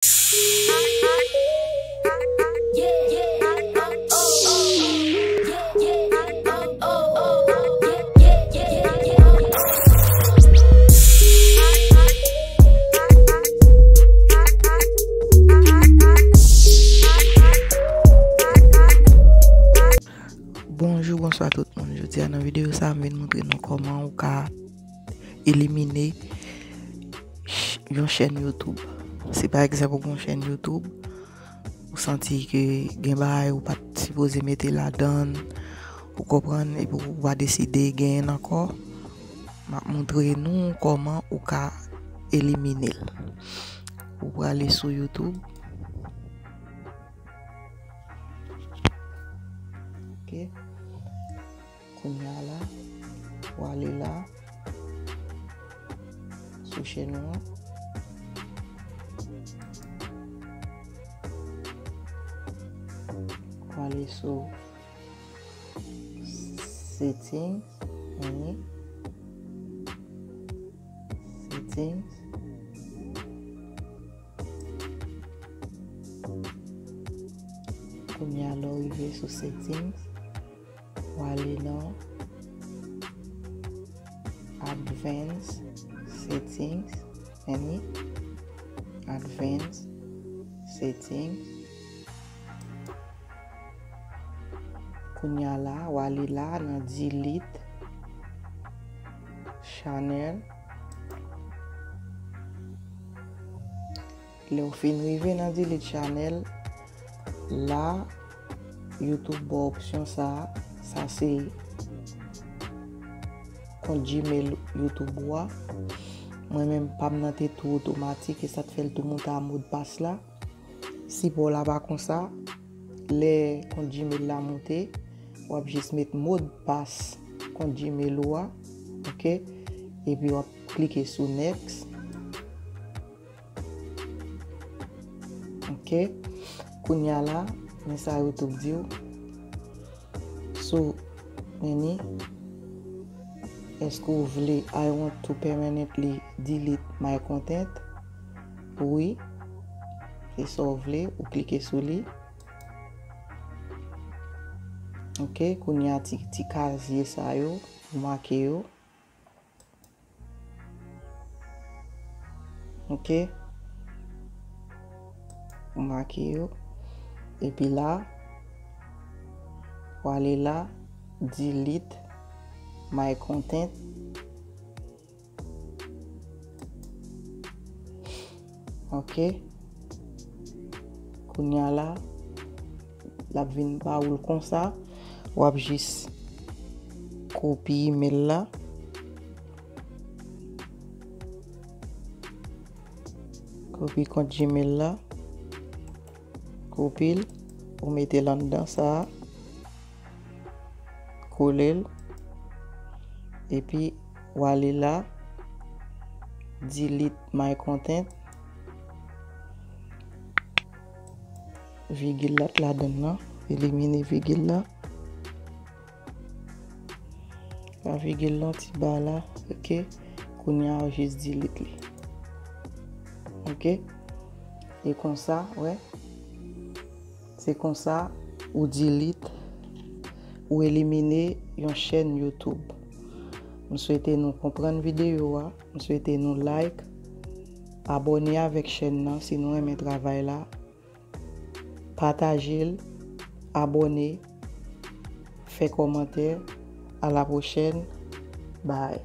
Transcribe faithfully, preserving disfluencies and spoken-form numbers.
Bonjou, bonswa tout moun. Jodi a nan videyo sa a, m vin montre nou kòman ou ka elimine ch-, yon chèn YouTube. Si pa egzanp ou gen yon chèn YouTube, ou santi ke gen bagay ou pa t sipoze mete ladan l, ou konprann, epi ou pa deside genyen l ankò, m ap montre nou kòman ou ka elimine l. Ou prale sou YouTube. Ok. Kounye a la, ou ale la, sou chèn ou an. Ou ale sou setting, mhm. Settings. Kounye a, lè w rive sou settings, w ale nan advanced settings, any advanced settings. Kounye a la, w ale la nan delete channel. Lè w fin rive nan delete channel, la, YouTube ba w opsyon sa a. Sa se kont Gmail YouTube ou a. Mwen menm, pa m nan te tou otomatik, e sa t fè l tou moute a modpas la. Sipò w la pa konsa. Lè kont Gmail la moute, w ap jis met modpas kont Gmail ou a, ok? Epi w ap klike sou next. Ok. Kounye a la, men sa YouTube di w. So, men ni, èske w vle "I want to permanently delete my content"? Wi. Se sa w vle, ou klike sou li. Ok, kounye a ti, ti kazye sa yo, ou make yo. Ok. Ou make yo. Epi la, ou ale la, delete my content. Ok. Kounye a la, l ap vin ba ou l konsa. W ap jis kopi email la. Kopi kont Gmail la. Kopi l. Ou mete l anndan sa a. Kole l. Epi, w ale la. Delete my content. Vigil la t ladan l nan. Elimine vigil la. Pa vigil lan ti ba la, ok? Kounye a, ou jis delete li. Ok? E konsa, wè. Se konsa, ou delete, ou elimine yon chèn YouTube. M swete nou konprann videyo a. M swete nou like, abòne avèk chèn nan si nou renmen travay la. Pataje l, abòne, fè kòmantè. A la pwochèn. Bye.